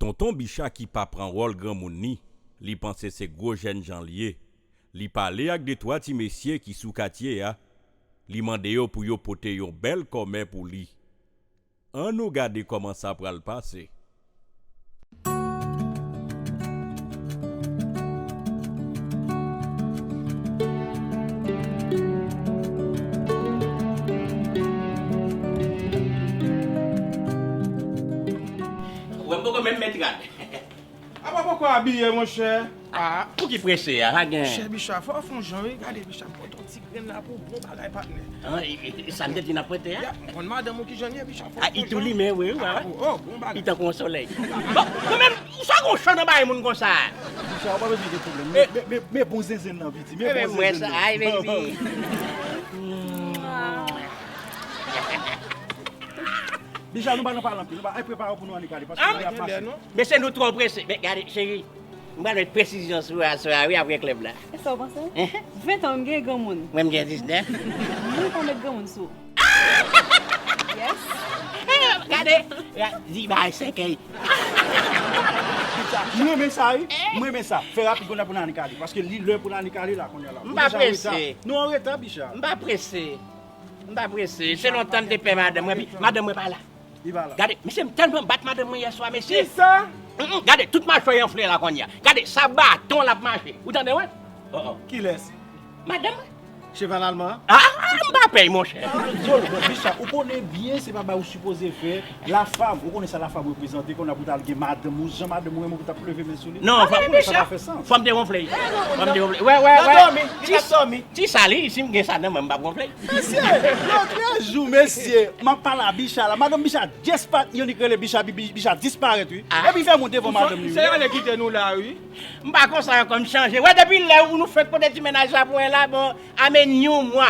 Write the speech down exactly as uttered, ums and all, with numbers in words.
Tonton Bicha ki pa pran wòl granmoun ni, li panse se gwo jènjan l ye. Li pale ak de twa ti mesye ki sou katye a, li mande yo pou yo pote yon bèl kòmè pou li. Ann nou gade kòman sa pral pase. Ou wè m poko menm met rad. Apa poko abiye, monchè? Ah, pou ki prese a, pa gen. Monchè, Bicha, fò w fè yon jan, wi. Gade, Bicha, m pote yon ti grenn la pou bon bagay, patnè. Ah, e, e, e, sa m te di n ap prete a? Ya, m konn madanm ou ki jan l ye, Bicha, fò w fè yon jan. Ah, li tou limen, wi, wi, wi. Ah, oh, bon bagay. Li tankou yon solèy. Bon, kanmenm, sa gon chan nan bagay moun konsa? Bicha, ou pa bezwen gen pwoblèm. Men, men, men, men bon zenzenn nan, Viti. Men bon zenzenn nan. Ay, baby. Bicha, nou pa nan pale anpil. Nou pa, ay, prepare w pou nou annik ale, paske nou ap mache. Mesye, nou twò prese. Men gade, cheri, m pral met presizyon sou aswè a, wi, apre klèb la. E sa w panse? Ven tan, m gen granmoun. Mwen, m gen diznèf. Mwen pa met granmoun sou. Yes. Gade, di bay sèkèy. M renmen sa, wi. M renmen sa. Fè rapid, kounye a pou n annik ale. Paske li lè pou n annik ale la, kounye a la. M pa prese. Nou an reta, Bicha. M pa prese. M pa prese. Se lontan m te pè madanm mwen, epi madanm mwen pa la. Li pa la. Gade, mesye, m tèlman bat madanm mwen yè swa, mesye. Kisa? Mm, mm, gade, tout machwè y anfle la kounye a. Gade, sa baton l ap mache. Ou tande, wi? Oh, oh. Kilès? Madanm mwen. Cheval alman an? Ah, ah, m pa pè, monchè. Zòl, bon, Bicha, ou konnen byen se pa bagay ou sipoze fè. Lafam, ou konnen sa lafam reprezante, kounye a pou t al gen madanm ou, jan madanm ou renmen ou t ap leve men sou li. Non, fò m te wonfle. Fò m te wonfle. Wè, wè, wè. Ti sa li, si m gen sa nan men m, m p ap wonfle. Mesye, lòt jou, mesye, m ap pale a Bicha la. Madanm Bicha dispa-, yon nèg rele Bicha, Bi-, Bi-, Bicha disparèt, wi. Epi fè moun devan madanm li, wi. Se ale kite nou la, wi. M pa konsa ankò, m chanje. Wè, depi lè ou nou fenk pote ti mennaj la pou mwen la, bon, amenn yon mwa.